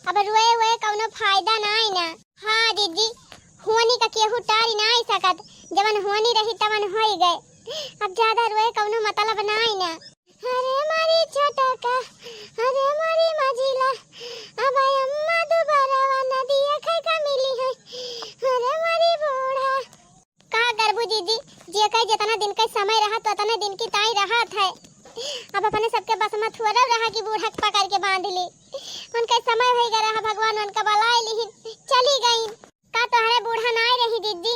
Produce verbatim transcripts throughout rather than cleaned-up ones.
अब रोए हुए कौनो फायदा नाई ना। हाँ जीजी, होनी का केहू टारी नाई सकत, जवन होनी रही तवन होई गए। अब ज्यादा रोए कौनो मतलब नाई ना। अरे मारी छोटका, अरे मारी मझिला, अब अम्मा दोबारा नदिया खाए का मिली है। अरे मारी बूढ़ा। का करबू जीजी, जे कहे जितना दिन का समय रहत, उतने दिन की ताई रहत है। अब अपने सबके बस में थोड़ा रहा कि बूढ़ा के पकड़ के बांध ली। उनका समय होई गया रहा, भगवान उनका बुलाए लिहिन, चली गईन। का तोहरे बूढ़ा नाय रही जीजी?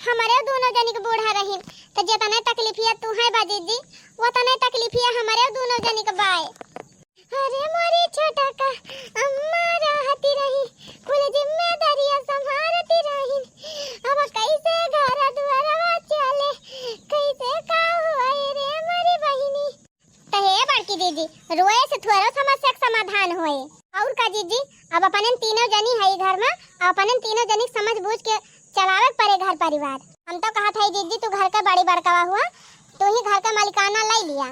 हमरे दोनों जनी के बूढ़ा रही, तो जितने तकलीफिया तू है बा जीजी, उतने तकलीफिया हमरे दोनों जनी के बाय। अरे मोरी छोटका, अम्मा रहती रही, कुल जिम्मेदारियां संभारती रही। अब कैसे घर दुआरवा चले, कैसे का होए रे मोरी बहिनी। तो हे बड़की जीजी, रोए से थोड़ा समस्या के समाधान होए। और का जीजी, अब अपने तीनों जनी है घर में, अब अपने तीनों जनी के समझ बूझ के चलावे के पड़े घर परिवार। हम तो कहत है जीजी, तू घर के बड़ी बड़कवा हुआ, तू ही घर के मालिकाना ले लिया।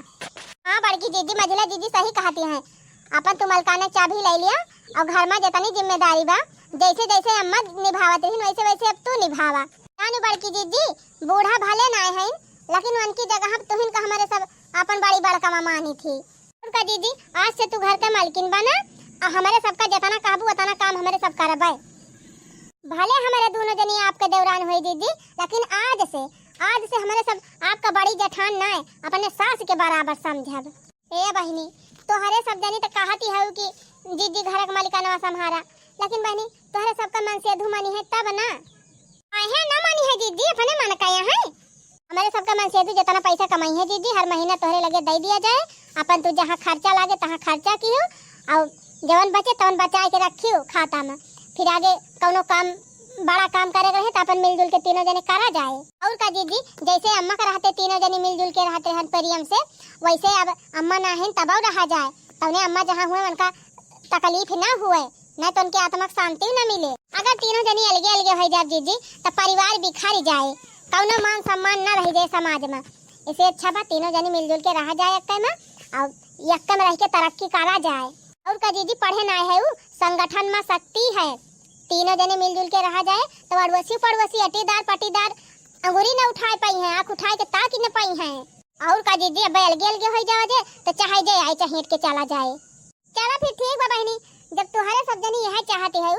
हाँ बड़की जीजी, मझिला जीजी सही कहती हैं, अपन तू मालिकाना चाबी ले लिया और घर में जितनी जिम्मेदारी बा, जैसे जैसे अम्मा निभावत रही वैसे वैसे अब तू निभावा। जानु बड़की जीजी, बूढ़ा भले नाय हैं, लेकिन उनकी जगह हम तुहिन का हमरे सब अपन बड़ी बड़कवा मानी थी। उनका जीजी, आज से तू घर के मालकिन बना और हमरे सबका जितना कहबू उतना काम हमरे सब करबे। भले हमरे दोनों जनी आपके देवरान होई जीजी, लेकिन आज से, आज से हमरे सब आपका बड़ी जेठान नाय, अपने सास के बराबर समझब। ए बहिनी, तोहरे सब जनी त कहती हऊ कि जीजी घर के मालिकानवा संभारा, लेकिन बहिनी, तोहरे सबका मनसेधू मनी है तब ना। काहे ना मनी है जीजी, अपने मन का यहाँ है। हमरे सबका मनसेधू जितना पैसा कमाई है जीजी, हर महीना तोहरे लगे दे दिया जाए, अपन तू जहाँ खर्चा लागे तहाँ खर्चा कियो, और जवन बचे तवन बचाए के रखियो खाता में, फिर आगे कौनो काम, बड़ा काम करे के रहे तो अपन मिलजुल के तीनों जने करा जाए। और का जीजी, जैसे अम्मा के रहते तीनों जने मिलजुल के रहते रहन प्रेम से, वैसे अब अम्मा ना हैं तब रहा जाए, तौने अम्मा जहाँ हुए उनका तकलीफ ना हुए, न तो उनके आत्मा के शांति न मिले। अगर तीनों जनी अलगे अलगे हो जाब जीजी, तो परिवार बिखर जाए, कौनो मान सम्मान न रह जाए समाज में। इसे अच्छा बा तीनों जनी मिलजुल के रहा जाए यक्के में, और यक्के में रह के तरक्की करा जाए। और का जीजी, पढ़े ना है उ, संगठन में शक्ति है। तीनों जने मिलजुल के रहा जाए तो अड़ोसी पड़ोसी, अटीदार पटीदार अंगुरी न उठाए पाई हैं, आँख उठाए के ताक न पाई हैं। और का जीजी, अब अलगे अलगे हो जावा जे, तो चाहे जे आए चाहे हट के चला जाए। चला फिर ठीक बा बहिनी, जब तोहरे सब जनी यह चाहते है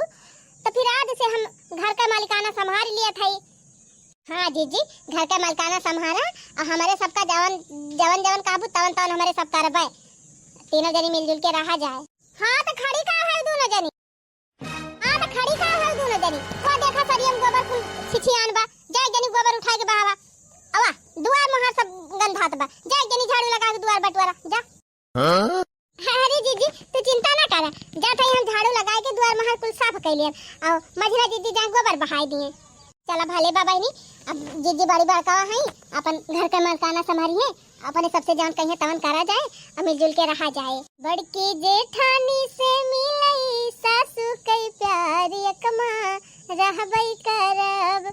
तो फिर आज से हम घर का मालिकाना संभार लिया था। हाँ जीजी, घर का मालिकाना संभारा और हमारे सबका जवन जवन जवन काबू तवन तवन हमारे सब करबे, तीनों जनी मिलजुल के रहा जाए। हाँ तो खड़ी का है दोनों जनी? हाँ तो खड़ी का है दोनों जनी? वो देखा सरियम गोबर कुल छिछियान बा, जाए जनी गोबर उठाए के बहावा। अवा, दुआर मोहार सब गंधात बा, जाए जनी झाड़ू लगा के दुआर बटवारा जा। हाँ? अरे जीजी, तू चिंता ना करा, जात हई हम झाड़ू लगाए के दुआर महल कुल साफ कइ लियन। और मझिला जीजी जाए गोबर बहाए दिए। चला भले बा बहिनी, अब जीजी बड़ी बड़कावा हई, अपन घर के मलकाना संभारी है, अपने सबसे जवन कहिए तवन करा जाए और मिलजुल के रहा जाए। बड़की जेठानी से मिलई सासू कई प्यार एकमा रहबई करब।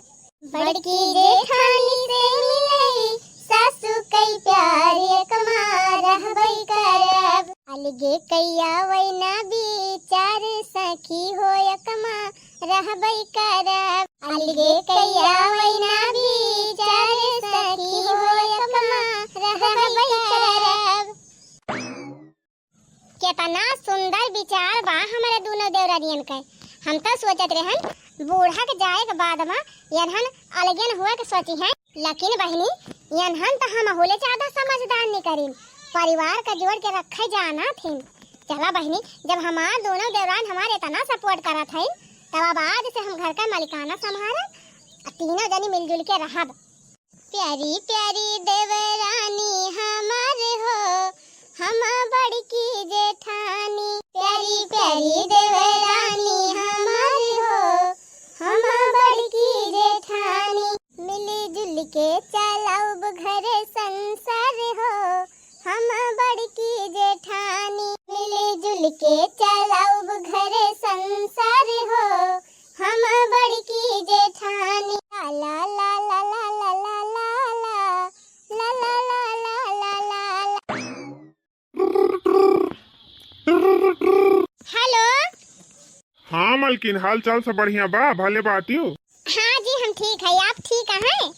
बड़की जेठानी से मिलई सासू कई प्यार एकमा रहबई करब। अलगे कइया वैना विचार सखी हो एकमा रहबई करब। अलगे कइया वैना विचार सखी हो एकमा रहबई करब। केतना सुंदर विचार बा हमरे दुनो देवरानियन के। हम तो सोचत रहन बूढ़ा के जाए के बाद मा यनहन अलगेन हुए के सोची हैं, लेकिन बहिनी यनहन तो हम होले ज्यादा समझदार निकरिन, परिवार का जोड़ के रखे जाना थिन। चला बहिनी, जब हमार दोनों देवरान हमारे इतना सपोर्ट करत हैं, तब अब आज से हम घर का मालिकाना संभारब, तीनों जनी मिलजुल के रहब। प्यारी प्यारी देवरानी हमार हो, हम बड़की जेठानी। प्यारी प्यारी देवरानी हमार हो, हम बड़की जेठानी। मिली जुल के चलाउब घर संसार हो, हम बड़की जेठानी। मिली जुल के चलाउब घर संसार हो, हम बड़की जेठानी। ला ला ला ला ला ला ला ला। हेलो, मलकिन, हाल चाल सब बढ़िया बा? भले बाटियो? हाँ जी, हम ठीक है, आप ठीक हैं?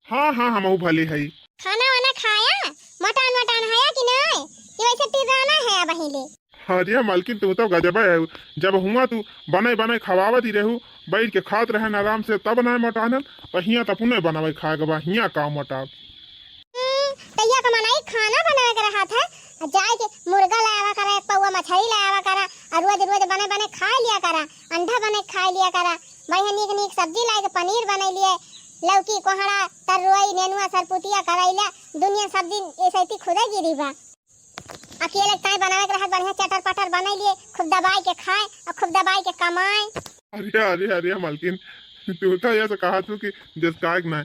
हाँ हाँ, हमहू भले है। खाना वाना खाया? मटान मटान हया कि नहीं? कि वैसे टिर्राना है अब हिले? अरे मलकिन, तू तो गजब है। जब हुआ तू बने बने खवावत ही रहू, बैठ के खात रहन आराम से, तब ना मटानन, तो हियाँ तो अपने बनावे खाए के बा, हियाँ का मटाब। हम्म, तैया का मनई खाना बनावे के रहा था, जाए के मुर्गा लावा करा, एक पौवा मछली लावा करा, और रोज रोज बने बने खा लिया करा, अंडा बने खा लिया करा, बढ़िया नीक नीक सब्जी लाए के पनीर बने लिए, लौकी, कोहड़ा, तरोई, नेनुआ, सरपुतिया, करैला, दुनिया सब्जी ऐसे ही खुदे गिरी बा। अकेले ताई बनावे के रहत, बढ़िया चटर पटर बने लिए, खूब दबाई के खाए और खूब दबाई के कमाए। अरे अरे अरे मलकिन, तू तो ऐसे कहा तू कि जस का ना,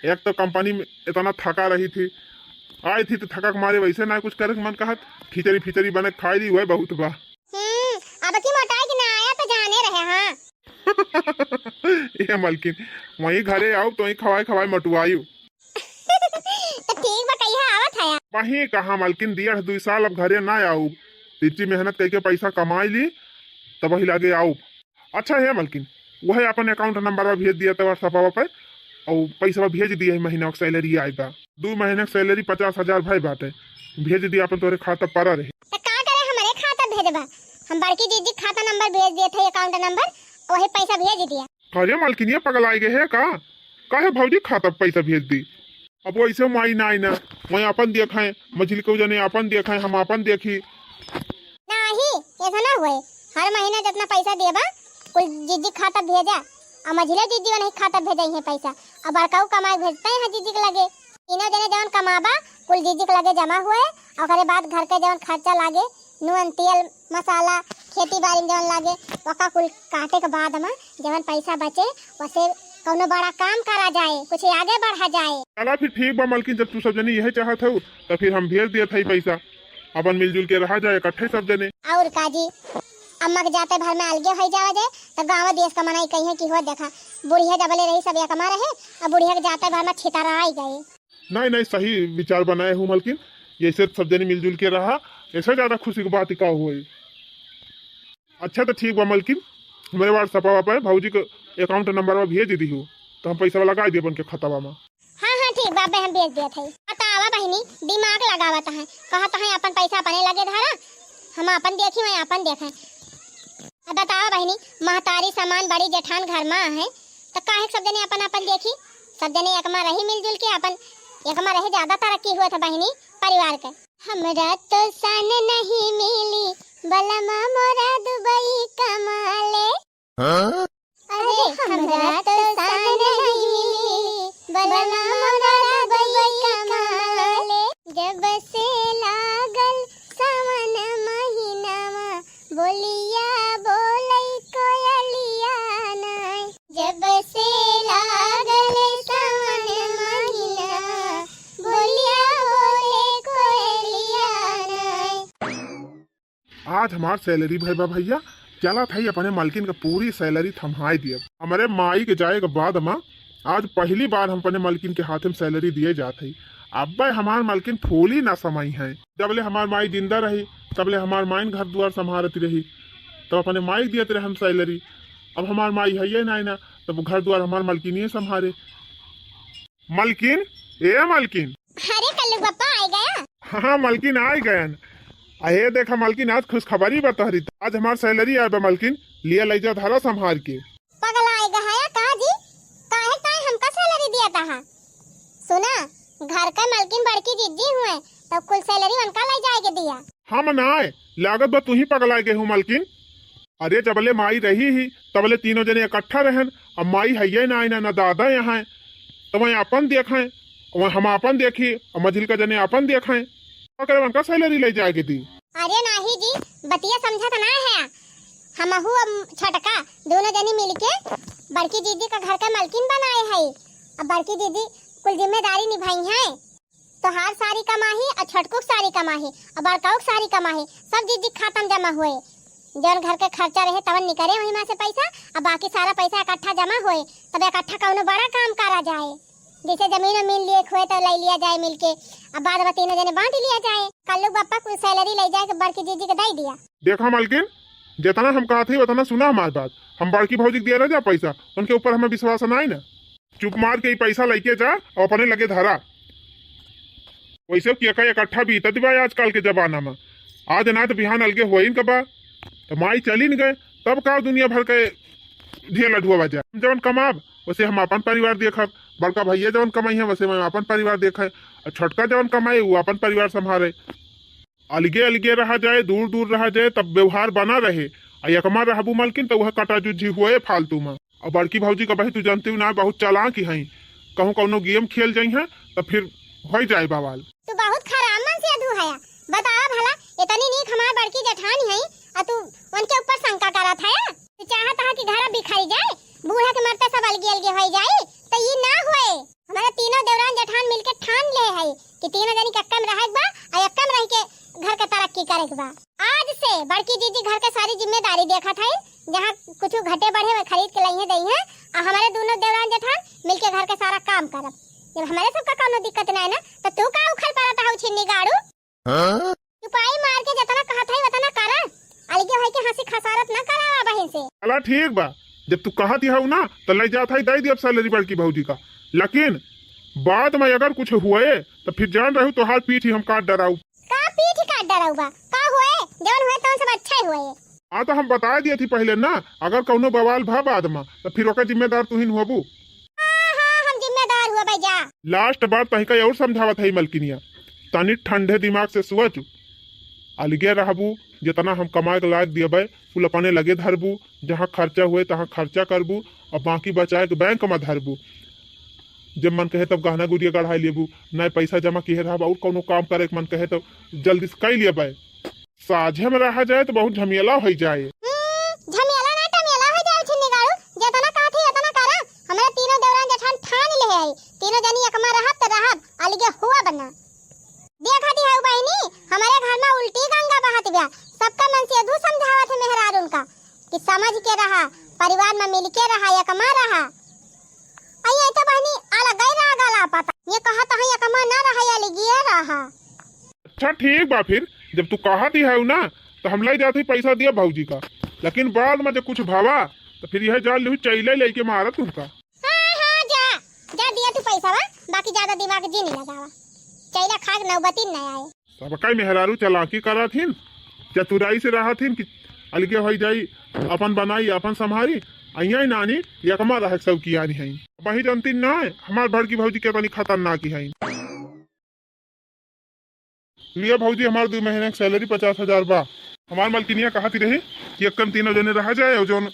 एक तो कंपनी में इतना थका रही थी, आई थी तो थका के मारे वैसे ना कुछ करे के मन कहत, खिचड़ी फिचड़ी बने के खाई ली, वही बहुत बा। हम्म, अब की मोटाई की ना आया तो जाने रहे, हाँ। ए मलकिन, वहीं घरे आउब तो वहीं खवाए खवाए मटुआइउ। तो ठीक बा, कहिया आवत हया? वहीं कहाँ मलकिन, डेढ़ दुई साल अब घरे ना आउब। इतनी मेहनत करके पैसा कमाई ली, तब वही लागे आउब। अच्छा हे मलकिन, वह अपन account number भेज दिया था WhatsApp पे, और पैसा भेज दिया है, महीना के salary आए बा। दो महीना के salary पचास हजार भाई बाटे, भेज दिया अपन तोरे खाता पर रहे। तो का करे हमरे खाता भेजबा? हम बड़की दीदी खाता number भेज दिए थे, account number, वही पैसा भेज दिया। अरे मलकिनिया पगलाए गए है का? काहे भौजी खाता पैसा भेज दी? अब वैसे माई ना आई ना, वहीं अपन देखाएं, मझिल के जने अपन देखाएं, हम अपन देखी। नाही, ऐसा ना हुए। हर महीना जितना पैसा देबा, कुल जिज्जी खाता भेजा, आ मझिले जिज्जी नहीं खाता भेजा है पैसा, आ बड़काऊ कमाए भेजते हैं जिज्जी के लगे। तीनों जने जवन कमाबा, कुल जिज्जी के लगे जमा हुए, ओकरे बाद घर के जवन खर्चा लागे, नून, तेल, मसाला, खेती बारी में जवन लागे, ओका कुल काटे के बाद में जवन पैसा बचे, ओसे कौनो बड़ा काम करा जाए, कुछ आगे बढ़ा जाए। चला फिर ठीक बा मलकिन, जब तू सब जनी यही चाहत हऊ, तो फिर हम भेज दिया था पैसा, अपन मिलजुल के रहा जाए इकट्ठे सब जने। और का जी, अम्मा के जाते भर में अलगे हो जावा जाए, तो गाँव देश का मनाई कही है कि हो देखा, बुढ़िया जबले रही सब एकमा रहे, अब बुढ़िया के जाते भर में छितरा आई गए। नहीं नहीं, सही विचार बनाए हूँ मलकिन, ऐसे सब जने मिलजुल के रहा, ऐसे ज्यादा खुशी की बात का होई। अच्छा तो ठीक बा मलकिन, हमरे WhatsApp पे भौजी के account number भेज दी हो, तो हम पैसा लगा देब उनके खतवा में। हाँ हाँ ठीक बा, अबे हम भेज देत हई। बतावा बहिनी, दिमाग लगावत हैं, कहत हैं अपन पैसा अपने लगे धरा, हम अपन देखी, वहीं अपन देखें। अब बतावा बहिनी, महतारी समान बड़ी जेठान घर में है, तो काहे सब जने अपन अपन देखी, सब जने एक में रही मिलजुल के, अपन एक में रहे, ज्यादा तरक्की हुआ था बहिनी परिवार के। हमरा तो सन नहीं मिली, बलमा मोरा दुबई कमाले। हाँ? अरे हमरा तो सन नहीं मिली, बलमा मोरा दुबई कमाले। जब से लागल सावन महीनावा, बोलिया बोलै कोयलिया नाय। जब से लागल सावन महीना, बोलिया बोले कोयलिया नाय। आज हमार salary भय बा भैया, चला था अपने मालकिन के पूरी salary थम्हाई दियब। हमरे माई के जाए के बाद मा आज पहली बार हम अपने मालकिन के हाथे में salary दिए जात हई। अब्बे हमार मालकिन फूली ना समाई हैं। जबले हमार माई जिंदा रही, तबले हमार माइन घर दुआर संभारत रही, तब अपने माई दियत रहे हम salary। अब हमार माई है ये ना, ना, तब घर दुआर हमार मालकिनिए संभारे। मलकिन, ए मलकिन। अरे कल्लू पापा आ गया? हाँ, हाँ, मलकिन आ गयन। अरे देखा मलकिन, आज खुशखबरी बा तोहरी। आज हमार salary आए बा मलकिन, लिया लई जा धरा संभार के। पगला आ गया है का जी? काहे काहे हमका salary दिया था? सुना, घर के मलकिन बड़की जिज्जी हुए, तो कुल salary उनका ले जाए के दिया। हम ना आए, लागत बा तू ही पगला गए हो मलकिन। अरे जबले माई रही ही, तबले तीनों जने इकट्ठा रहन। अब माई है ये ना, ना, ना दादा यहाँ है, तो वहीं अपन देखें, वहीं हम अपन देखी, और मझिल का जने अपन देखें। ओकरे उनका salary ले जाए के दी। अरे नाही जी, बतिया समझत ना है। हमहू अब छोटका दोनों जनी मिलके बड़की दीदी का घर का मलकिन बनाए है। अब बड़की दीदी कुल जिम्मेदारी निभाई है। तोहार सारी कमाही और छोटकू के सारी कमाही और बड़काऊ के सारी कमाही, सब जिज्जी के खाता में जमा होए। जौन घर के खर्चा रहे तवन निकरे वही में से पैसा, और बाकी सारा पैसा इकट्ठा जमा होए, तब इकट्ठा कौनो बड़ा काम करा जाए, जैसे जमीन वमीन लिए हुए तो ले लिया जाए मिलके, अब बाद में तीनों जने बांट लिया जाए। कल्लू बप्पा कुल salary ले जाए के बड़की जिज्जी के दे दिया। देखा मलकिन, जेतना हम कहत हई, ओतना सुना हमार बात। हम बड़की भौजी के दिया ना जा पैसा, उनके ऊपर हमें विश्वास नाई ना। चुप मार के ई पैसा लइके जा अउ अपने लगे धरा। वैसे कि एका इकट्ठा बीतत बा आजकल के जमाना में। आज ना त बिहान अलगे होइन का बा, त माई चलिन गए, तब का दुनिया भर के ढेर लढुआ बा जा। हम जवन कमाब, वैसे हम अपन परिवार देखब। बड़का भैया जवन कमाई है, वैसे हम अपन परिवार देखे। अउ छोटका जवन कमाए, वो अपन परिवार संभाले। अलगे अलगे रहा जाए, दूर दूर रहा जाए, तब व्यवहार बना रहे। अउ एकमा रहबू मलकिन, त वह कटाजुज्जी हुए फालतू में। अउ बड़की भौजी का बही तू जानती हूँ ना, बहुत चालाक ही हैं। कहूँ कौनो गेम खेल जाई हैं, त फिर होइ जाए बवाल। तू बहुत खराब मन से अधू हया। बतावा भला, इतनी नीक हमार बड़की जेठानी है, अउ तू उनके ऊपर शंका करत हया? तू चाहत है कि घर बिखर जाए, बूढ़ा के मरते सब अलगे अलगे होइ जाए, त ई ना होए। हमारे तीनों देवरान जेठान मिलके ठान ले है कि तीनों जनी के एक्का में रहे के बा, अउ एक्का में रह के घर के तरक्की करे के बा। आज से बड़की जीजी घर के सारी जिम्मेदारी देखत है, जहाँ कुछ घटे बढ़े वह खरीद के लइहे दइहे, अउ हमारे दोनों देवरान जेठान मिलके घर के सारा काम करब। जब हमारे सबका कौनो दिक्कत ना है ना, तो तू का उखल पड़त हऊ छिन्नी गाड़ू? हाँ? चुपाई मार के जतना कहत है वतना करा, अलगे होई के हंसी खसारत ना करावा बहिन से। चला ठीक बा, जब तू कहत ही हऊ ना, तो ले जात है, दे दियब सैलरी बड़की भौजी का। लेकिन बाद में अगर कुछ हुए, तो फिर जान रहू तोहार पीठ ही हम काट डराऊ। का पीठ काट डराऊ बा? का होए? जवन होए तवन सब अच्छा ही होए। हाँ, तो हम बता दिए थी पहले ना, अगर कौनो बवाल भा बाद में, तो फिर ओकर जिम्मेदार तू ही न होबू। हाँ, हाँ, हम जिम्मेदार हुआ भाई जा। लास्ट बार तहिका और समझावत है मलकिनिया, तनी ठंडे दिमाग से सोच। अलगे रहबू, जितना हम कमाए के लायक दियबे, कुल अपने लगे धरबू, जहाँ खर्चा हुए तहाँ खर्चा करबू, और बाकी बचाए के बैंक में धरबू। जब मन कहे तब गहना गुरिया गढ़ाई लेबू, नए पैसा जमा किहे रहब, और कौनो काम करे के मन कहे तो जल्दी से कई लेबे। साझे में रहा जाए तो बहुत झमेला होइ जाए। हम्म, झमेला ना टमेला होइ जाए छिन्नी गाड़ू, जेतना कहत ही ओतना करा। हमरे तीनों देवरान जेठान ठान ले है, तीनों जनी एकमा रहब तो रहब, अलगे हुआ बना। देखत ही हऊ बहिनी, हमरे घर में उल्टी गंगा बहत बा। सबका मन से अधू समझावत है मेहरारून का कि समझ के रहा, परिवार में मिल के रहा, एकमा रहा। अये तो बहिनी अलगई रह गला पता। ये कहत है एकमा ना रहा, अलगिए रहा। अच्छा ठीक बा फिर, जब तू कहत ही हऊ ना, तो हम ले जात ही पैसा दिया भौजी का। लेकिन बाद में जब कुछ भवा, तो फिर यह जान लिहू चैले लेके मारत तुमका। हाँ, हाँ, जा, जा दिया तू पैसा बा, बाकी ज्यादा दिमाग जी नहीं लगावा। चैला खाक नौबती न आए। सबका मेहरारू चालाकी करत हिन, चतुराई से रहत हिन कि अलगे होइ जाई, अपन बनाई, अपन संभारी। अइया नानी, एकमा रह सब की आनी है। वही जानती ना है, हमार बड़की भौजी के तनी खतरनाक ही है। लिया भौजी, हमार दू महीना के सैलरी पचास हजार बा। हमार मलकिनिया कहत रही कि एक कम तीनों जने रहा जाए और जौन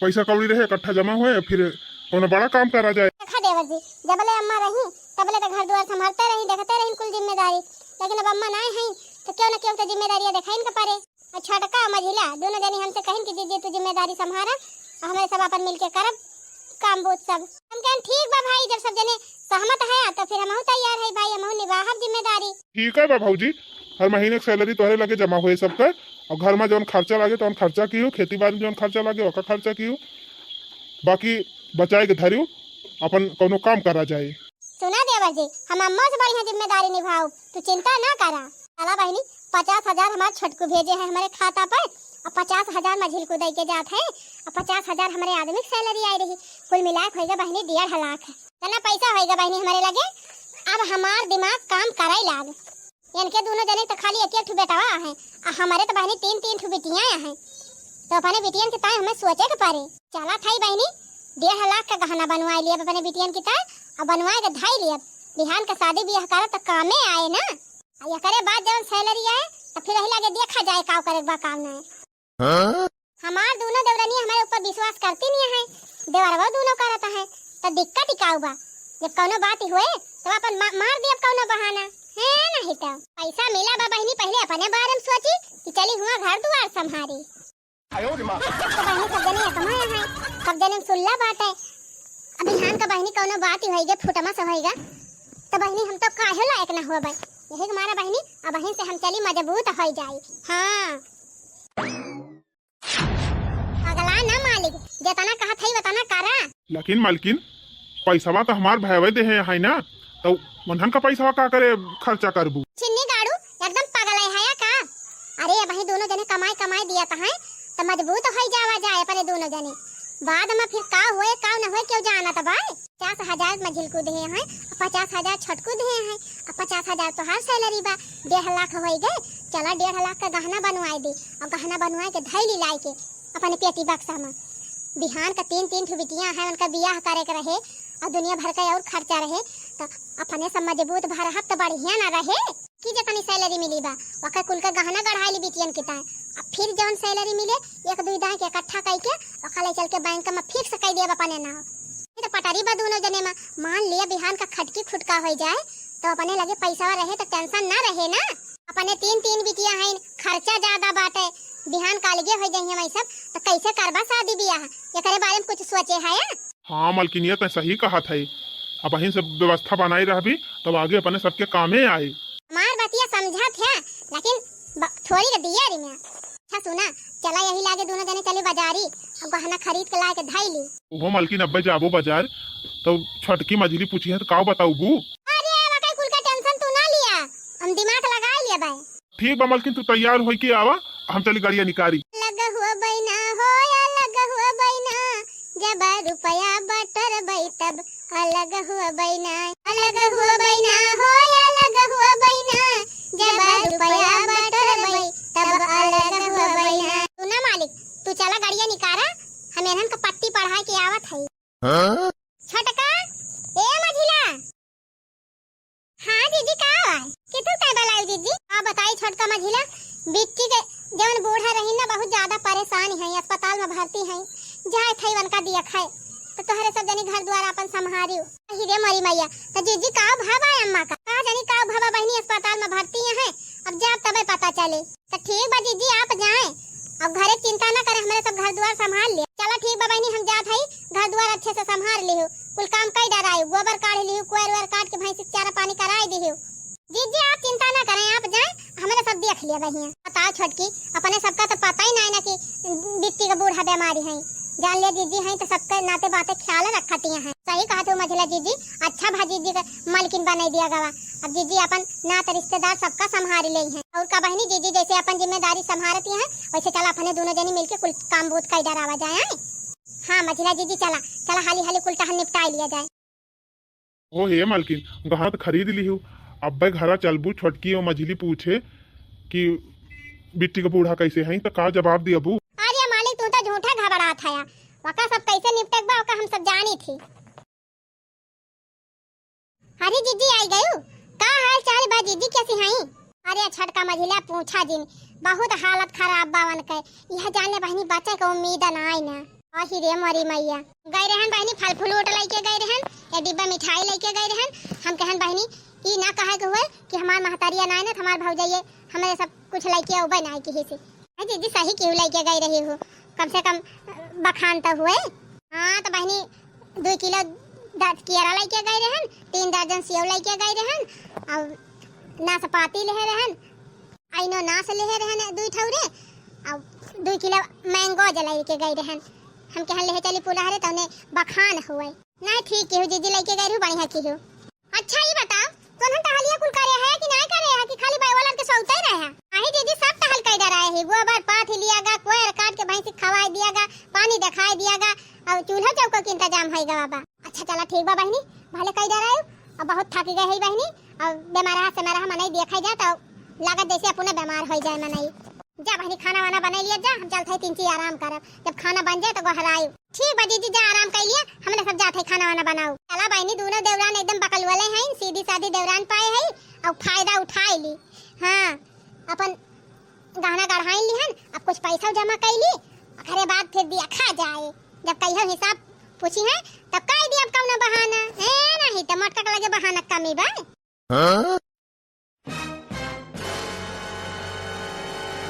पैसा कौड़ी रहे इकट्ठा जमा हुए, फिर कौनो बड़ा काम करा जाए। देखा देवर जी, जबले अम्मा रही तबले तो घर दुआर संभालते रही, देखते रही कुल जिम्मेदारी, लेकिन अब अम्मा ना है तो क्यों ना क्यों तो जिम्मेदारियां देखाइन के पड़े। और छोटका मझिला दोनों जनी हमसे कहिन कि जीजी तू जिम्मेदारी संभारा और हमरे सब अपन मिलके करब काम बूत सब। हम कहन ठीक बा भाई, जब सब जने सहमत है तो फिर हमहू तैयार है भाई, हमहू निभाहब जिम्मेदारी। ठीक है बा भौजी, हर महीने के सैलरी तोहरे लगे जमा होए सबके, और घर में जौन खर्चा लागे तौन खर्चा कियो, खेती बाड़ी में जौन खर्चा लागे ओका खर्चा कियो, बाकी बचाए के धरियो, अपन कौनो काम करा जाए। सुना देवर जी, हम अम्मा से बढ़िया जिम्मेदारी निभाओ, तू चिंता ना करा। चला बहिनी, पचास हजार हमार छोटकू भेजे है हमारे खाता पर, और पचास हजार मझिलकू दे के जात है, और पचास हजार हमारे आदमी के सैलरी आई रही, कुल मिला के होइगा बहिनी डेढ़ लाख। इतना पैसा होइगा बहिनी हमारे लगे, अब हमार दिमाग काम करे लाग। इनके दोनों जने तो खाली एक एक ठो बेटवा है, आ हमारे तो बहिनी तीन तीन ठो बिटियां हैं, तो अपने बिटियन के ताई हमें सोचे के पड़े। चला थाई बहिनी, डेढ़ लाख का गहना बनवाए लियब अपने बिटियन की ताई, और बनवाए के धाई लियब, बिहान का शादी ब्याह करब तो कामे आए ना। आ एकरे बाद जवन सैलरी आए, तो फिर यही लगे देखा जाए का करे बा काम ना। हाँ? हमार दोनों देवरनिया हमारे ऊपर विश्वास करती नहीं है, देवरवा दोनों करत है, तो दिक्कत ही का बा? जब कौनो बात ही होए, तब अपन मा-, मार दियब कौनो बहाना, है नहीं तो। पैसा मिला बा बहिनी, पहले अपने बारे में सोची कि चली हुआ घर दुआर संभारी। तो बहिनी सब जने कमाया है, सब जने में सुल्ला बाटे। अब बिहान का बहिनी कौनो बात ही होइगे, फुटमा से होइगा, तो बहिनी हम तो काहे लायक ना हुआ बा। यही के मारा बहिनी, अब बहिन से हम चली मजबूत हो जाई। हाँ। अगला ना मालिक, जितना कहत है उतना करा। लेकिन मालकिन, पैसवा तो हमार भयवे दे है, है ना? तो उन्हन का पैसवा का करे खर्चा करबू? छिन्नी गाड़ू, एकदम पगल है या का? अरे, अबही दोनों जने कमाई कमाई दिया तो है, त मजबूत होइ जावा जाए अपने दुनो जने। बाद मा फिर का होए, का न होए, केउ जानत बाय। पचास हजार मझिलकू देहे हैं, पचास हजार छोटकू देहे हैं, अब पचास हजार तोहार salary बा, डेढ़ लाख होइ गए। चला डेढ़ लाख का गहना बनवाए दे, अउर गहना बनवाए के धइली लाइके अपने पेटी बक्सा मा। बिहान का तीन तीन ठो बिटिया हैं, उनका बियाह करे के रहे अउर दुनिया भर का अउर खर्चा रहे, त अपने सब मजबूत भरहत त बढ़िया न रहे। कि जेतनी salary मिली बा, ओकर कुल का गहना गढ़ाई ली बिटियन के ताए। अब फिर जउन salary मिले, एक दुइ दाई के इकट्ठा कइके ओकर ले चल के बैंक मा fix कइ दिया अपने नाव। ये त पटरी बा दुनो जने मा। मान लिया बिहान का खटकी खुटका होइ जाए, त अपने लगे पैसा रहे त tension न रहे ना। अपने तीन तीन बिटिया हैं, खर्चा ज्यादा बाटे, बिहान का अलगे होइ जइहें वही सब, त कइसे करबा शादी बियाह? एकरे बारे मा कुछ सोचे है? हाँ मलकिनिया, तैं सही कहत है। अबहिन से व्यवस्था बनाई रहबी, तब आगे अपने सबके कामे आई। हमार बतिया समझत है, लेकिन ब-, थोड़ी के दिया री में। अच्छा सुना, चला यही लागे दुनो जने चली बाजारी, अब गहना खरीद के लाइके धइली। ओहो मलकिन, अब्बे जाबो बाजार, तो छोटकी मझिली पूछी है तो का बताउबू? अरे, वका कुल का tension तू ना लिया, हम दिमाग लगाइ लिया बाय। ठीक बा मलकिन, तू तैयार होइके आवा, हम चली गड़िया निकारी। अलग हुआ बहिना हो, अलग हुआ बहिना, जब रुपया बटोरबइ तब अलग हुआ बहिना, अलग हुआ बहिना हो, अलग हुआ बहिना, जब रुपया बटोरबइ तब अलग हुआ बहिना। सुना मालिक, तू चला गड़िया निकारा, हम एनहन का पट्टी पढ़ाइके आवत हई। हाँ? छोटका, ए मझिला, हाँ जीजी, का बा? किथु का बलायो जीजी? का बताई छोटका मझिला, बिट्टी के जउन बूढ़ा रही ना, बहुत ज्यादा परेशान है, अस्पताल मा भर्ती है, जाए थे उनका दिया खाए, तो तोहरे सब जनी घर द्वार आपन संभारियो। अहि रे मोरी मैया, तो जीजी का भवा अम्मा का? का जानी का भवा बहिनी, अस्पताल मा भर्ती है, अब जाब तबे पता चले। तो ठीक बा जीजी, आप जाए, अब घरे चिंता ना करे, हमरे सब घर द्वार संभाल ले। चला ठीक बा बहिनी, हम जात हई, घर द्वार अच्छे से संभाल लिहु, कुल काम कई डरायु, गोबर काढ़ लिहु, कुआर उआर काट के भैंसी के चारा पानी कराई दिहु। जीजी आप चिंता ना करें, आप जाए, हमरे सब देख लिया बहिया। बताओ छोटकी, अपने सबका तो पता ही नहीं ना कि बिट्टी का बूढ़ा बीमारी है, जान लिया जीजी हैं तो सबके नाते बाते ख्याल रखती हैं। सही कहा तू मझिला जीजी, अच्छा भा जीजी का मलकिन बनाई दिया गवा। अब जीजी अपन नात रिश्तेदार सबका संभाल ले हैं। और का बहिनी, जीजी जैसे अपन जिम्मेदारी संभालती हैं, वैसे चला अपने दुनो जनी मिलके कुल काम बूत कई डरावा जाए, हैं? हाँ मझिला जीजी, चला चला हाली हाली कुल टहल निपटाई लिया जाए। ओ हे मलकिन, गहना त खरीद लिहू, अब्बे घरा चलबू, छोटकी और मझिली पूछे कि बिट्टी का बूढ़ा कैसे हैं, तो का जवाब दियबू? अरे मालिक, तू तो झूठा घबरात हया, वका सब कैसे निपटक बा, वका हम सब जानी थी। अरे जीजी, आई गयू? का हाल चाल बा जीजी, कैसी हई? अरे छोटका मझिला पूछा जिन, बहुत हालत खराब बा उनके। यह जाने बहिनी बचे के उम्मीद नाई ना। आही रे मोरी मैया। गए रहन बहिनी, फल फ्रूट लइके गए रहन, या डिब्बा मिठाई लइके गए रहन। हम कहन बहिनी, ई ना कहे के हुए कि हमार महतारिया नाई ना, हमार भौजाइये हमरे सब कुछ लइके अउबे नाई किही से। अरे जीजी, सही केहू लइके गई रही हो, कम से कम बखान तो हुए। हाँ तो बहिनी, दुई किलो दस कियरा लइके गई रहन, तीन दर्जन सेव लइके गई रहन, और नाशपाती लेहे रहन, अइनो नाश लेहे रहन दुई ठौरे, और दुई किलो मैंगो ज लइके गई रहन। हम कहन लेहे चली पुलहरे, तौने बखान हुए। नहीं ठीक केहू जीजी लइके गई रहू, बढ़िया केहू। अच्छा, ई बताओ, तोहन टहलिया कुल करे है कि नाय करे है कि खाली बाय वालन के सौते रहे है? नाही जीजी, सब टहल कई डराए है, गोबर पाथी लिया गा, कोयर काट के भैंसी खवाई दिया गा, पानी देखाई दिया गा, और चूल्हा चौका के इंतजाम है गा बाबा। अच्छा चला ठीक बा बहिनी, भले कई डराए, अब बहुत थक गए है बहिनी, और बेमार से मेरा मनई देखा जाए तो लागत जैसे अपने बेमार हो जाए मनई। जा बहिनी, खाना वाना बनाई लिया जा, हम चलत है तीन चीज आराम करब, जब खाना बन जाए तो गोहराई। ठीक बा जीजी, जा आराम कर लिया, हमने सब जात है खाना वाना बनाओ। चला बहिनी, दोनों देवरान एकदम बकलवले हैं, सीधी साधी देवरान पाए है, अब फायदा उठाए ली। हाँ, अपन गहना गढ़ाई ली हन, अब कुछ पैसा जमा कर ली, ओकरे बाद फिर दिया खा जाए। जब कहियो हिसाब पूछी है तब कह दी अब कौनो बहाना है, नहीं तो मोटका के लगे बहाना कमी बा। हाँ?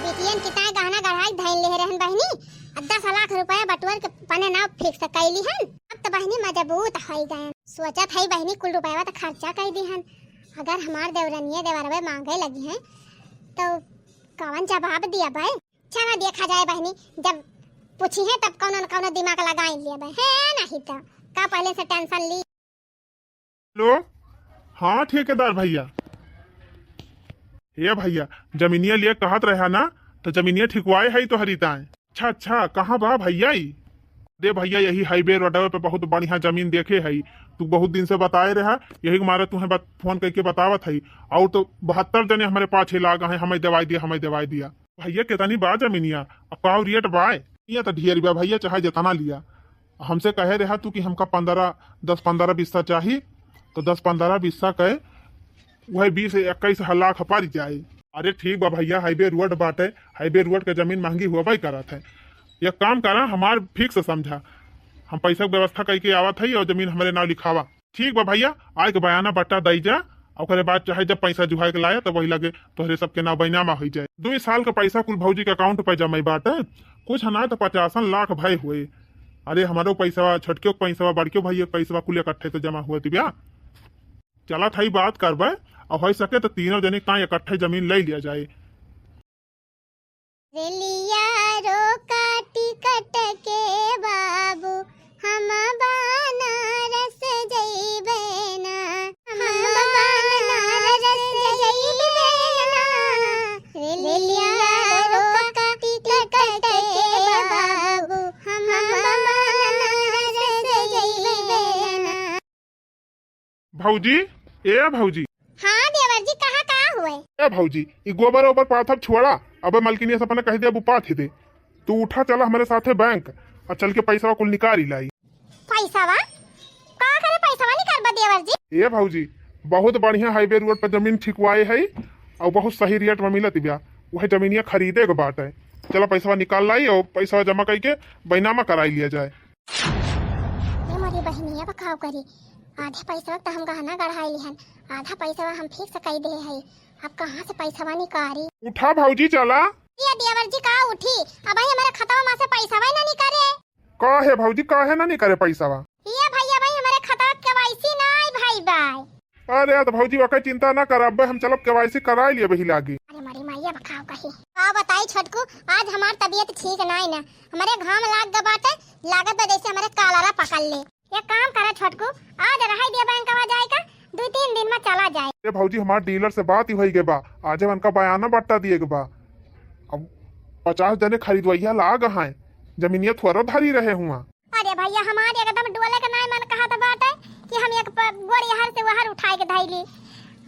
बिटियन के ताए गहना गढ़ाई धैन लेहे रहन बहिनी, आ दस लाख रुपया बटुअर के पने नाव fix कैली हन। अब तो बहिनी मजबूत होइ गए। सोचत है बहिनी कुल रुपया तो खर्चा कर दी हन। अगर हमार देवरनिया देवरवे मांगे लगी हैं तो कवन जवाब दिया भाई? चला देखा जाए बहिनी, जब पूछी है तब कौनो न कौनो दिमाग लगाई लिया भाई, है नहीं तो का पहले से tension ली। हेलो, हाँ ठेकेदार भैया। हे भैया, जमीनिया लिए कहत रहा ना, तो जमीनिया ठिकवाए है तोहरी ताए। अच्छा, अच्छा, कहाँ बा भइया ई? दे भइया, यही highway रोडवे पे बहुत बढ़िया जमीन देखे हई। तू बहुत दिन से बताए रहा, यही के मारे तुहें बत-, फोन कइके बतावत हई। अउर तो बहत्तर जने हमरे पाछे लाग हैं, "हमें देवाई दिया, हमें देवाई दिया।" भइया, कितनी बा जमीनिया? अब का रेट बा? ये तो ढेर बा भइया, चाहे जितना लिया। हमसे कहे रहा तू कि हमका पन्द्रह, दस पन्द्रह बिस्सा चाही, तो दस पन्द्रह बिस्सा के वही बीस इक्कीस लाख पड़ जाए। अरे ठीक बा भइया, highway रोड बाटे, highway रोड के जमीन महंगी होबे करत है। एक काम करा, हमार fix समझा, हम पैसा के व्यवस्था कइके आवत हई अउर जमीन हमरे नाव लिखावा। ठीक बा भइया, आए के बयाना बट्टा दई जा, ओकरे बाद चाहे जब पैसा जुहाए के लाया, तब वही लगे तोहरे सबके नाव बैनामा होई जाए। दुई साल के पैसा कुल भौजी के account पे जमा बाटे, कुछ ना तो पचासन लाख भए हुए। अरे हमरो पैसवा, छोटकियो के पैसवा, बड़कियो भइया के पैसवा कुल इकट्ठे तो जमा हुए तिबिया। चलत हई बात करबे, अउर हो सके तो तीनों जने का इकट्ठे जमीन ले लिया जाए। रेलिया रोका टिकट के बाबू, हम बनारस जइबे ना, हम बनारस जइबे ना। रेलिया रोका टिकट के बाबू, हम बनारस जइबे ना। भौजी, ए भौजी। हाँ देवर जी, कहा का हुए? ए भौजी, ई गोबर ओबर पाथब छोड़ा, अबे मलकिनिया से अपने कह दे, अब पाथ दे। तू उठा, चला हमरे साथे बैंक, अउर चल के पैसवा कुल निकाली लाई। पैसवा? का करे पैसवा निकालबा देवर जी? ए भौजी, बहुत बढ़िया highway रोड पर जमीन ठिकवाए है अउर बहुत सही रेट में मिलत बिया, वही जमीनिया खरीदे के बाटे। चला पैसवा निकाल लाई अउर पैसवा जमा कइके बैनामा कराई लिया जाए। ए मोरी बहिनी, अब का करी? आधे पैसवा त हम गहना गढ़ाई लिहन, आधा पैसवा हम fix कई दे हई। अब कहाँ से पैसवा निकारी? उठा भौजी, चला। ए देवर जी, का उठी? अबही हमरे खतवा मा से पैसवा ना निकारे। काहे भौजी, काहे ना निकारे पैसवा? ए भइया, अबही हमरे खतवा KYC ना आई भाई बाय। अरे तो भौजी, ओकर चिंता ना कर, अबे हम चलब KYC कराई लिए बही लागी। अरे मोरी माई, अब का कही? का बताई छोटकू, आज हमार तबीयत ठीक नाई ना, हमरे घाम लाग ग बाटे, लागत बा जैसे हमरे कालरा पकड़ ले। एक काम करा छोटकू, आज रहाई दिया बैंकवा जाए का, दू तीन दिन में चला जाए। ए भौजी, हमार dealer से बात ही होई गए बा, आज उनका बयाना बट्टा दिए के बा। अब पचास जने खरीदवैया लाग हैं, जमीनिया थोड़ो धरी रहे हुआ। अरे भइया, हमार एकदम डोले के नाई मन कहत बाटे कि हम एक प-, गोड़ यहर से वहर उठाए के धइली।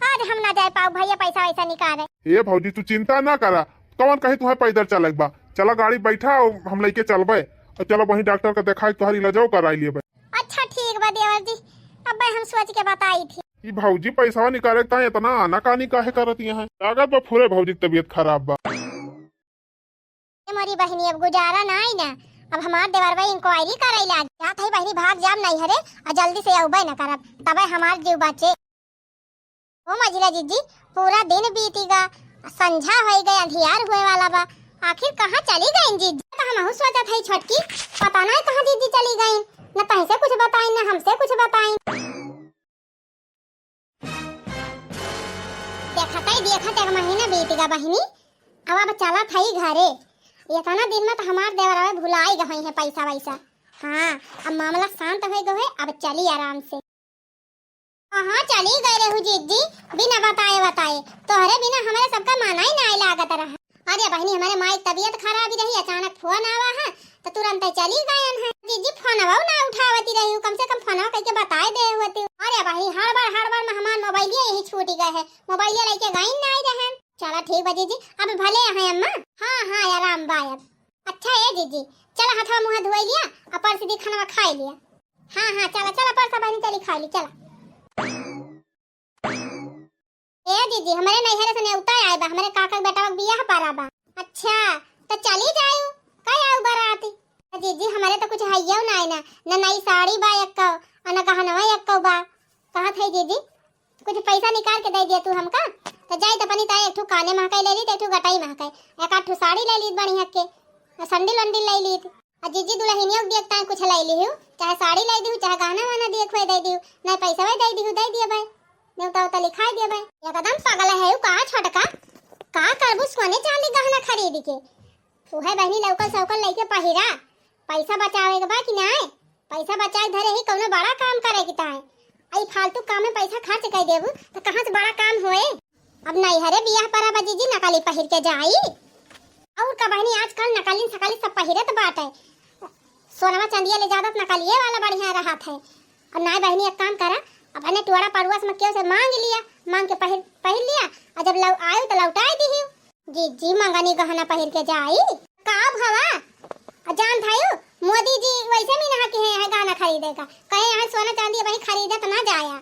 आज हम ना जाए पाऊ भइया, पैसा वैसा निकाले। ए भौजी, तू चिंता ना करा, कौन कही तुहे पैदल चले के बा? चला गाड़ी बैठा, अउर हम लइके चलबे, अउर चला वहीं डॉक्टर के देखाई, तोहरी इलाजो कराई लेबे। अच्छा ठीक बा देवर जी, अबे हम सोच के बताई थी। ई भौजी पैसा निकाले के ताई इतना आनाकानी काहे करत यहाँ? लागत बा फुरे भौजी के तबीयत खराब बा। ए मोरी बहिनी, अब गुजारा नाई ना, अब हमार देवरवा inquiry करे लाग जात है बहिनी, भाग जाब नैहरे अउर जल्दी से अउबे न करब, तबे हमार जीव बचे। ओ मझिला जीजी, पूरा दिन बीती गा, संझा होई गए, अंधियार हुए वाला बा, आखिर कहाँ चली गईन जीजी? तो हमहू सोचत है छोटकी, पता नाई कहाँ जीजी चली गईन, न तहसे कुछ बताइन, न हमसे कुछ बताइन। देखत ही देखत एक महीना बीत गा बहिनी, अब, अब चलत हई घरे। इतना दिन में तो हमार देवरवे भुलाई गए हैं पैसा वैसा। हाँ, अब मामला शांत हो गए है, अब चली आराम से। कहाँ चली गए रहू जीजी, बिना बताए बताए? तोहरे बिना हमरे सबका मना ही नाई लागत रहा। अरे बहिनी, हमरे माई के तबीयत खराब ही रही, अचानक फोन आवा है, तो तुरंत ही चली गयन है। जीजी, फोनवा ना उठावती रही, कम से कम फोनवा कइके बताए दे होती। अरे बहिनी, हड़बड़ हड़बड़ में हमार मोबाइलिया यही छूटी गए है, मोबाइलिया लइके गईन नाई रहे। चला ठीक बा जीजी, अब भले है अम्मा। हाँ हाँ, आराम बा अब। अच्छा ए जीजी, चला हथवा मुँह धोई लिया, अउर परस दी खानवा खाई लिया। हाँ हाँ, चला चला, परसा बहिनी चली खाई ली, चला। ए दीदी, हमरे नैहरे से नेवता आए बा, हमरे काका के बेटवा के बियाह पड़ा बा। अच्छा, तो चली जायू, कई आऊ बारात? ए दीदी, हमरे तो कुछ हइयो नाई ना, न नई साड़ी बा एक्को, अउर न गहनवा एक्को बा। कहत है दीदी, कुछ पैसा निकाल के दे दिया तू हमका, तो जाई तो अपनी ताई एक ठो काने महकाई ले ली, तो एक ठो गटाई महकाई, एक आध ठो साड़ी ले ली बढ़िया के, अउर संडिल वंडिल ले ली। आ जीजी दुल्हनिया के देख ताई कुछ लाई लिहू, चाहे साड़ी लाई दिहू, चाहे गहना वहना दिए खुए दे दिहू, नहीं पैसा दे दिहू, दे दिए भाई, नेवता उता लिखाई दिए भाई। एकदम पगल है यू का छोटका, का करबू सोने चांदी गहना खरीद के? उहे बहिनी लौकल सौकल लइके पहिरा, पैसा बचावे के बा कि नाय? पैसा बचाए धरे ही कौनो बड़ा काम करे के ताय, आई फालतू काम में पैसा खर्च कर देबू तो कहाँ से बड़ा काम होए? अब नैहरे बियाह परा बा जीजी, नकली पहिर के जाई। अउर का बहिनी, आजकल नकली सकली सब पहिरत बाटे। सोनवा चंदिया ले जादत नकलिए वाला बढ़िया रहत है। अब नाय बहिनी, एक काम करा, अपने टुअरा पड़ोस में केहू से मांग लिया, मांग के पहिर, पहिर लिया, अउर जब लौ-, आयु तो लौटाई दिहियो। जीजी, मंगनी गहना पहिर के जाई? का भवा? अ, जान थायु, मोदी जी वैसे मीनहा किहे हैं गहना खरीदे का, कहे हैं सोना चांदी वही खरीदत ना जाया।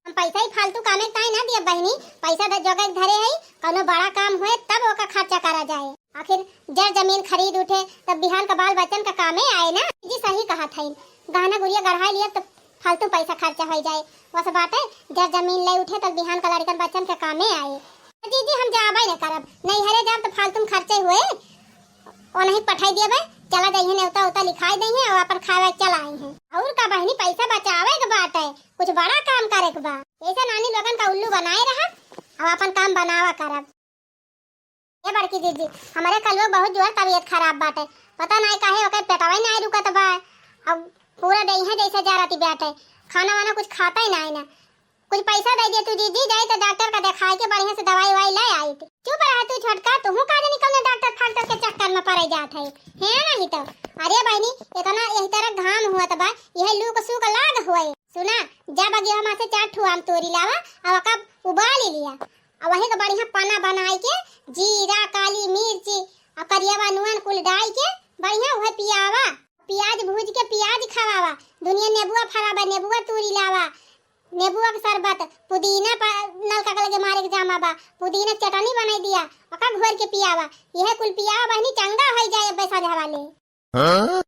हम पैसा ही फालतू कामे के ताई ना दिया बहिनी, पैसा ध-, जोगे के धरे है, कौनो बड़ा काम होए तब ओका खर्चा करा जाए। आखिर जर जमीन खरीद उठे तब बिहान का बाल बच्चन का कामे आए ना। जी सही कहा था, गहना गुरिया गढ़ाई लिया तो फालतू पैसा खर्चा हो जाए। बस बाटे, जर जमीन ले उठे तब बिहान का लड़कन बच्चन के कामे आए। जीजी, हम जाबे न करब, नैहरे जाब तो फालतू में खर्चे हुए, ओनही पठाई दिया बे, चला जाइए, नेवता उता लिखाई दइहे और अपन खावे चला आई हैं। और का बहिनी, पैसा बचावे के बाटे, कुछ बड़ा काम करे के बा। ऐसे नानी लोगन का उल्लू बनाए रहा, अब अपन काम बनावा करब। ए बड़की जीजी, हमरे कलुआ बहुत जोर तबीयत खराब बाटे, पता नाई काहे ओकर पेटवा ही नाई रुकत बा। अब पूरा देहिया जैसे जरत बाटे, खाना वाना कुछ खाता ही नाई ना। कुछ पैसा दे दे तू जीजी, जाई तो डॉक्टर का दिखाई के बढ़िया से दवाई वाई ले आई। चुप रह तू छोटका, तू का जानी कौन डॉक्टर फाक्टर के चक्कर में पड़े जात है, है नहीं तो। अरे बहिनी, इतना यही तरह घाम हुआ तो बा, यह लू को सूख लाग हुए। सुना, जा बगिया में से चार ठू आम तोरी लावा, अब ओका उबाल लिया, आ वही के बढ़िया पना बनाई के जीरा, काली मिर्ची, आ करियावा नून कुल डाई के बढ़िया उहे पियावा। प्याज भूज के प्याज खवावा। दुनिया नेबुआ फराबा, नेबुआ तूरी लावा। नेबुआ के शरबत, पुदीना पा-, नलका के लगे मारे के जामा बा, पुदीना के चटनी बनाई दिया, ओका घोर के पियावा। यह कुल पियावा बहिनी, चंगा होई जाए अब्बे साझा वाले। हाँ?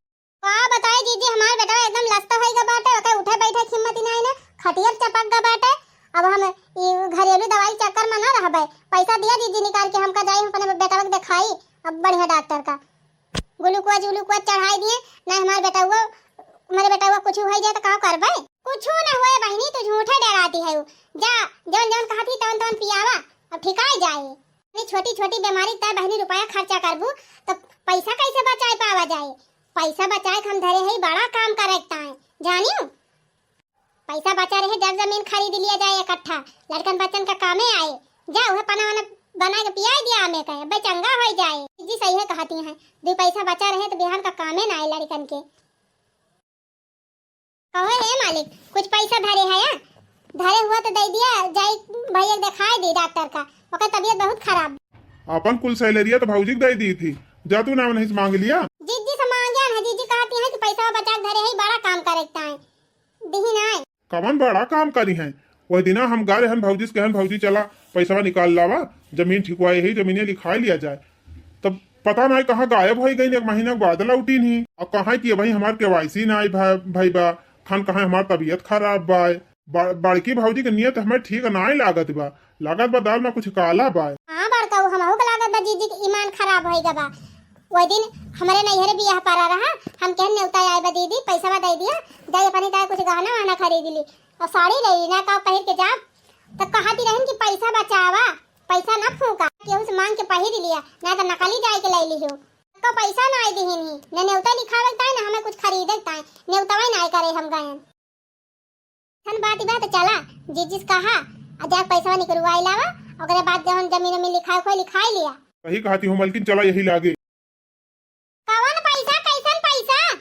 का बताई जीजी, हमार बेटवा एकदम लस्त होई गा बाटे, ओके उठे बैठे के हिम्मत ही नाई ना, खटिया पे चपक गा बाटे। अब हम ई घरेलू दवाई चक्कर में ना रहबे। पैसा दिया जीजी निकाल के, हमका जाई अपने बेटवा के देखाई, अब बढ़िया डॉक्टर का ग्लूकोज उलूकोज चढ़ाई दिए, ना हमार बेटवा, हमारे बेटवा कुछ हो जाए तो का करबे? कुछ ना होए बहिनी, तू झूठे डराती है। जा, जौन जौन कहती तौन तौन पियावा, अब ठिकाई जाए। इतनी छोटी छोटी बीमारी तय बहिनी रुपया खर्चा करबू तो पैसा कैसे बचाए पावा जाए? पैसा बचाए के हम धरे है बड़ा काम करे के ताए, जानियो। पैसा बचा रहे जब जमीन खरीद लिया जाए इकट्ठा, लड़कन बच्चन का कामे आए। जा उहे पना वना बना के पियाई दिया आमे का, अब्बे चंगा हो जाए। जी सही है कहती हैं, दो पैसा बचा रहे तो बिहान का कामे ना आए लड़कन के। कहो, "ए मालिक, कुछ पैसा धरे है या? धरे हुआ तो दे दिया, जाई भैया दिखाई दी डॉक्टर का, ओकर तबीयत बहुत खराब।" अपन कुल सैलरिया तो भौजी के दे दी थी, जा तू ना नहीं से मांग लिया। जीजी से मांगे ना, जीजी कहती हैं कि पैसा बचा के धरे है, बड़ा काम करे के ताए, दिही ना। कवन बड़ा काम करी हैं? वह दिना हम गा रहन भौजी से कहन, "भौजी चला पैसा निकाल लावा, जमीन ठिकवाए है, जमीने लिखा लिया जाए।" तब पता नाई कहाँ गायब होइ गई, एक महीना के बाद लौटी नहीं। और कहाँ कि भाई हमार केवाईसी नाई भा-, भई बा, खान कहाँ हमार तबीयत खराब बा। ब-, बड़की भौजी के नियत हमें ठीक नाई लागत बा, लागत बा दाल में कुछ काला बा। हाँ बड़का, वो हमहू के लागत बा जीजी के ईमान खराब होइ गा बा। वही दिन हमरे नैहरे बियाह पड़ा रहा, हम कहन नेवता आए बा दीदी, पैसा दे दिया, जाई अपनी ताई कुछ गहना वहना खरीद ली और साड़ी ले ली ना का पहिर के जाब। तो कहती रहन कि पैसा बचावा, पैसा ना फूका, केहू से मांग के पहिर लिया, ना तो नकली जाए के ले लियो। तो पैसा ना आई दिहिन ही, न नेवता लिखावे के ताई, ना हमें कुछ खरीदे के ताई, नेवतवा ना करे हम गयन। हन बात बा तो चला, जीजी से कहा, आ जा पैसा निकलवाई लावा, ओकरे बाद जवन जमीन में लिखाए कोई लिखाई लिया। सही कहती हो मलकिन, चला यही लागे। कवन पैसा, कैसन पैसा?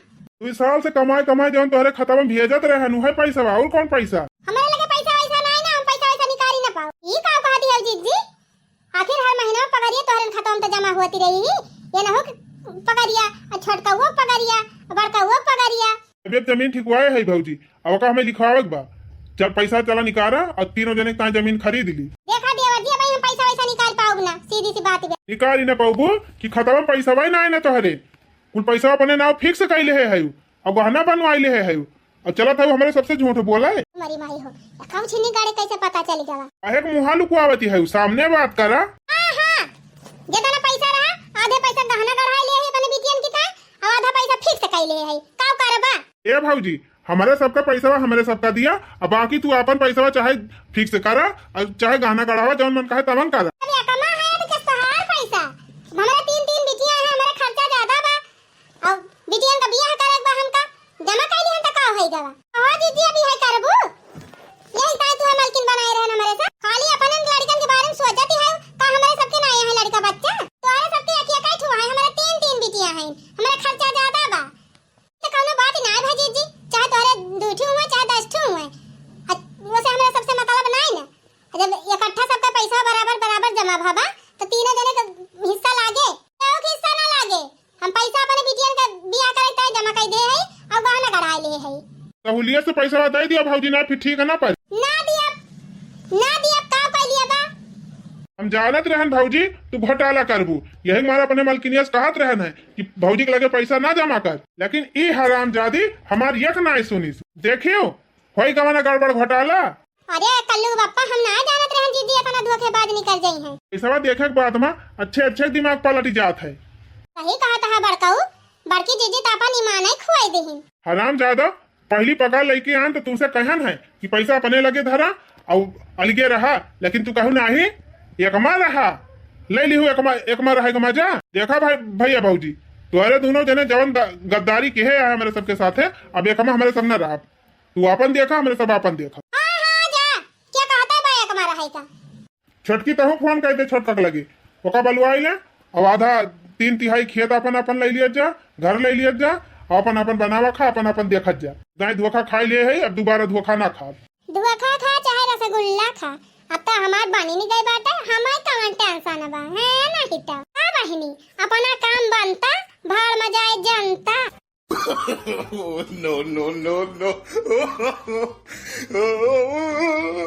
दुई साल से कमाए कमाए जौन तोहरे खतवा में भेजत रहे हन, उहे पैसा बा, और कौन पैसा? हमारे लगे पैसा वैसा नाई ना, हम पैसा वैसा निकाली ना पाओ। ई का कहती है जीजी? आखिर हर महीना पगरिया तोहरे खतवा में तो जमा होती रही ही। ये ना हो कि पगरिया, आ छोटका वो पगरिया, आ बड़का वो पगरिया। अब एक जमीन ठिकवाए है भौजी, अब का हमें लिखवावे के बा। चल पैसा चला निकारा और तीनों जने के ताई जमीन खरीद ली। देखा देवर जी, अब हम पैसा वैसा निकाल पाओग ना, सीधी सी बात बा। निकाल ही ना पाउबू कि खतवा में पैसा भाई ना है ना तोहरे। कुल पैसा अपने नाव फिक्स कैले है, है और गहना बनवाई ले है, है और चलत है हमरे सबसे झूठ बोले। मरी माई हो, कब छिनी गाड़े कैसे पता चल गया? काहे के मुहा लुकवावती है, सामने बात करा। हाँ, हाँ, जितना पैसा रहा, आधे पैसा गहना गढ़ाई ले है अपने बिटियन की ताई, और आधा पैसा फिक्स कैले है, का करबा? ए भौजी, हमरे सबका पैसा हमरे सबका दिया, अब बाकी तू अपन पैसा चाहे फिक्स करा और चाहे गहना गढ़ावा, जौन मन कहे तवन करा। अरे कमा है तो किस तोहार पैसा, हमारे तीन, तीन बिटिया है, हमारा खर्चा ज्यादा बा। अब बिटियन का बियाह करे के बा हमका, जमा कैली हम त का होई गवा। हो जीजी, अभी है करबू? यही ताई तू है मलकिन बनाए रहन हमरे साथ। खाली अपन लड़कन के बारे में सोचती है, का हमरे सबके ना है लड़का बच्चा? तोहरे सबके एक एक ठो है, जमा कइ दे है और गहना गढ़ाए ले है। सहूलियत से पैसा दे दिया भौजी, ना फिर ठीक है ना पर। ना दिया, ना दिया, का कइ लिया बा? हम जानत रहन भौजी तू घोटाला करबू, यही मारे अपने मलकिनिया से कहत रहन है कि भौजी के लगे पैसा ना जमा कर, लेकिन ई हरामजादी हमार एक ना सुनिस। देखियो, होई गवना गड़बड़ घोटाला। अरे कल्लू बप्पा, हम ना जानत रहन जीजी इतना धोखेबाज निकल जाई हैं। ऐसा देखे के बाद में अच्छे अच्छे दिमाग पलट जात है। सही कहत है बड़काऊ, बड़की जीजी तो अपन ईमान ही खुआई देहिन। हरामजादा, पहली पगार लेके आन तो तुमसे कहन है कि पैसा अपने लगे धरा और अलगे रहा, लेकिन तू कहू नाही, एकमा रहा, ले लिहू एकमा, एकमा रहा, एकमा जा। देखा भाई, भैया भौजी, तुम्हारे दोनों जने जवन द-, गद्दारी किहे है हमारे सबके साथ है, अब एकमा हमारे सब न रहा। तू आपन देखा, हमरे सब आपन देखा। हाँ, हाँ, जा। क्या कहता है बा एकमा रहा है का? छोटकी तहू फोन कइ दे छोटका के लगे, ओका बलवाई ले, और आधा तीन तिहाई खेत आपन आपन ले लियत जा, घर ले लियत जा, आपन आपन बनावा खा, आपन आपन देखत जा। दाई धोखा खाई ले है, अब दोबारा धोखा ना खा। धोखा खा चाहे रसगुल्ला खा, अब तो हमार बनी नहीं गई बाटे, हमार कौन टेंशन बा, है ना हिता? हाँ बहिनी, अपना काम बनता, भाड़ में जाए जनता। Oh, no, no, no, no।